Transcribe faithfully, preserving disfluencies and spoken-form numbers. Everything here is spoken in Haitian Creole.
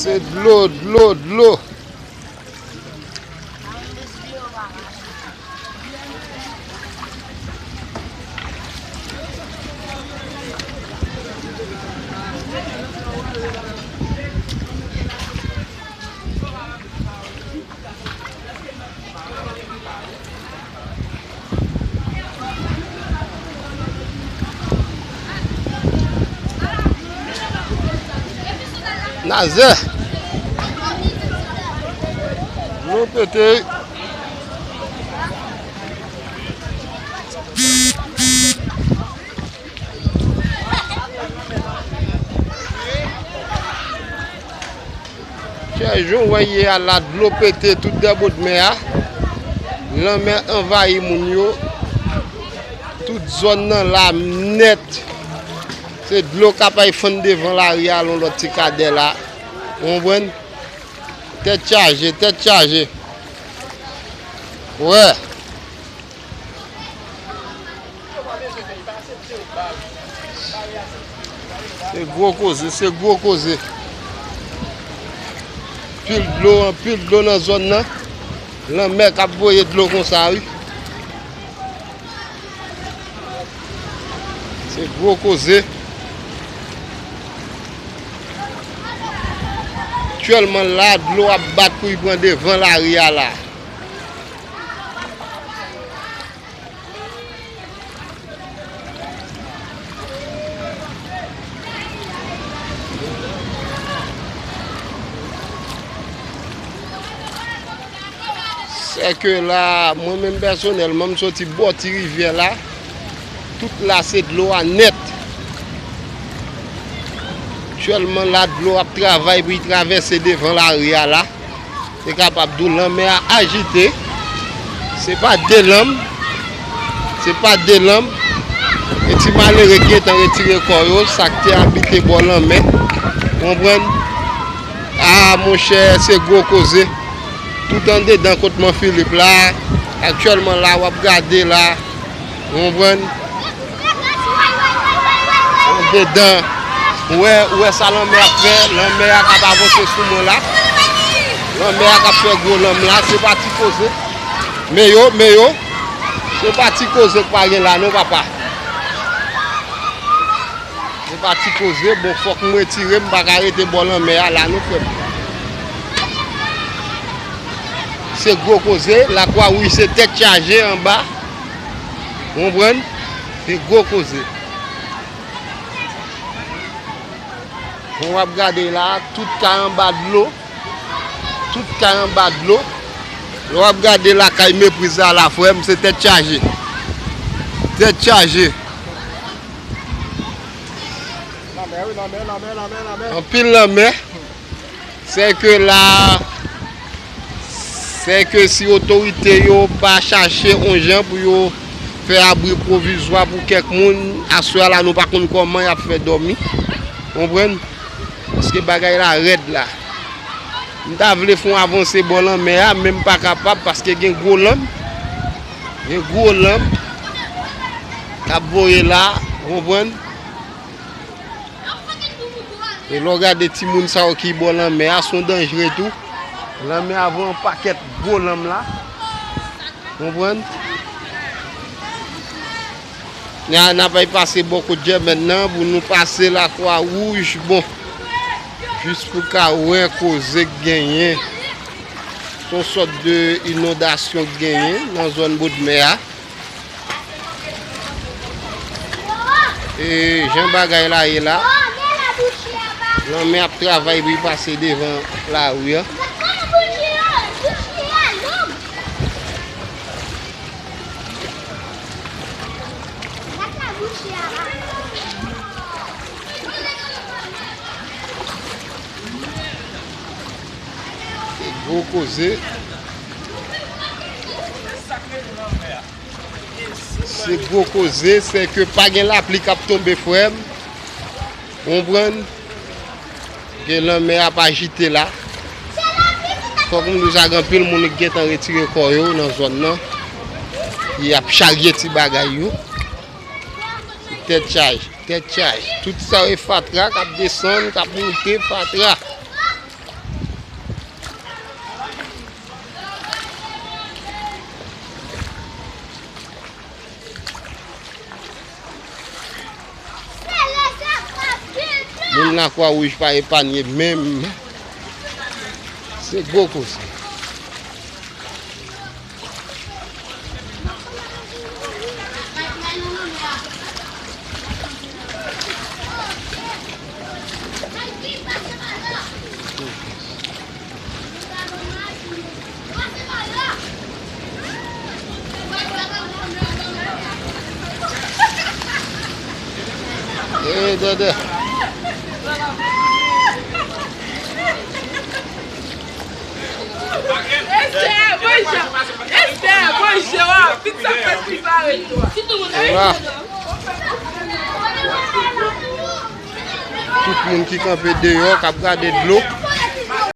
Se dlo, dlo, dlo. Nazè. Dlo pete. Chè, jan w wè ye a la, dlo pete tout dè bòdmè a. Lanmè anvayi moun yo. Tout zòn nan la nèt. Se dlo k ap ay fann devan lari a, yon lòt ti kadè la. Ou konprann? Tèt chaje, tèt chaje. Wè. Se gwo koze, se gwo koze. Pil dlo, anpil dlo nan zòn nan. Lanmè k ap voye dlo konsa, wi. Se gwo koze. Aktyèlman la, dlo ap bat pou l pran devan lari a la. Sèke la, mwen menm pèsonèlman, m soti bò ti rivyè la. Tout la se dlo a nèt. Aktyèlman la, dlo ap travay pou l travèse devan lari a la. Se kapab di w lanmè a ajite. Se pa de lanm. Se pa de lanm. E ti malere ki gentan retire kò yo, sa k te abite bò lanmè. Ou konprann? A, monchè, se gwo koze. Tout andedan kot Man Filip la. Aktyèlman la, w ap gade la. Ou konprann? Andedan. Ou wè, ou wè sa lanmè ap fè? Lanmè a k ap avanse sou mwen la. Lanmè a k ap fè gwo lanm la. Se pa ti koze. Men yo, men yo. Se pa ti koze k pa gen la non, papa. Se pa ti koze. Bon, fòk m retire, m pa ka rete bò lanmè a la non, frè m. Se gwo koze. Lakwa Wouj se tèt chaje anba. Ou konprann? Se gwo koze. Bon, w ap gade la, tout kay anba dlo. Tout kay anba dlo. Lè w ap gade lakay Mepriz la, la, frè m, se tèt chaje. Tèt chaje. Anpil lanmè. Sèke la, sèke si otorite yo pa chache yon jan pou yo fè abri pwovizwa pou kèk moun, aswè a la nou pa konn kòman y ap fè dòmi. Konprann? Paske bagay la rèd la. M ta vle fè yon avanse bò lanmè a, men m pa kapab paske gen gwo lanm. Gen gwo lanm k ap voye la, konprann? E lè w gade timoun sa yo ki bò lanmè a, se yon danje tou. Lanmè a voye yon pakèt gwo lanm la. Konprann? N a, n ap al pase bò kot Jèmèn nan pou nou pase Lakwa Wouj. Bon, jis pou ka wè koze k genyen. Se yon sòt de inondasyon k genyen nan zòn bòdmè a. E jan bagay la ye la, lanmè ap travay pou l pase devan lari a. Se gwo koze. Se gwo koze, se ke pa gen lapli k ap tonbe, frè m. Ou konprann? Gen lanmè ap ajite la. Fòk m di w sa, gen anpil moun ki gentan retire kò yo nan zòn nan. Y ap charye ti bagay yo. Tèt chaje, tèt chaje. Tout sa yo e fatra k ap desann, k ap monte, fatra. Lakwa Wouj pa epanye menm. Se gwo koze. Eh, dada. Esther, bonjou. Esther, bonjou. Pitit sa fèt pi pare twa. Tout moun ki kanpe deyò, k ap gade dlo.